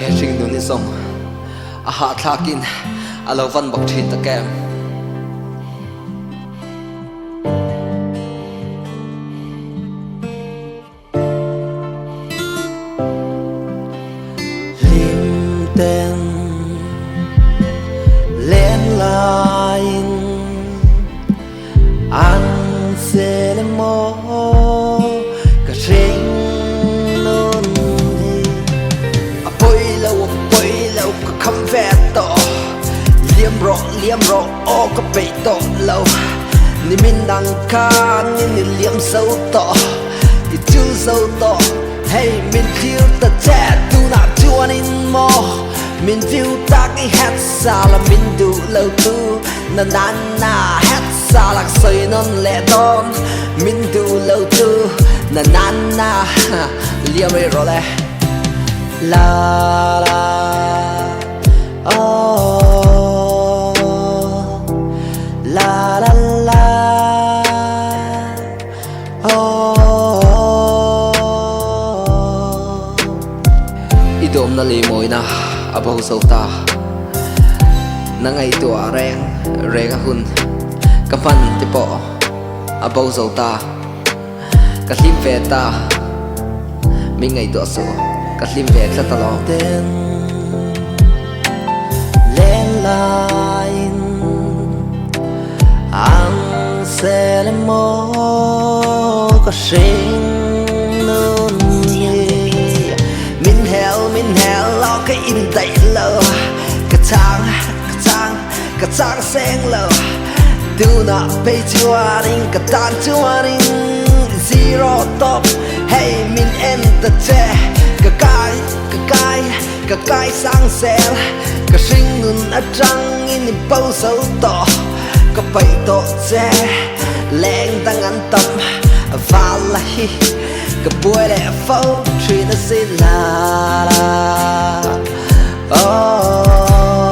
He hringnun hi zawng a hahthlakin a lo van bawk thin tak em. Hlimten len laiin an sel emaw ka hring nun hi. A pawi lo, a pawi lo, ka kham ve tawh. Liam rawh, liam rawh, aw ka peih tawh lo. Nimin ang khan in i liam zo tawh. I chul zo tawh, hei min thlir ta che. Tunah chuanin maw min view tak i het sala min duh lo tu na na na het sala sawi nawn leh dawn min duh lo tu na na na liam rih rawh le la la oh la la la. I dawmna leh mawina a bo zo ta. Na ngaihtuah reng reng a hun ka hman te pawh a bo zo ta. Ka hlim ve ta. Min ngaihtuah suh, ka hlim ve tlat alawm. Lenlaiin ang sel emaw ka hring nun hi. Min hel, min hel lo, ka indaih lo. Ka chang, ka chang, ka chang seng lo. Tunah phei chuanin ka tan chuanin zero top. Hei min en ta che, ka kai, ka kai. Ka kai sang zel, ka hringnun atangin i bo zo tawh. Ka paih tawh che, leng dang an tam val la hi. Ka buai leh fo thin asin la la oh.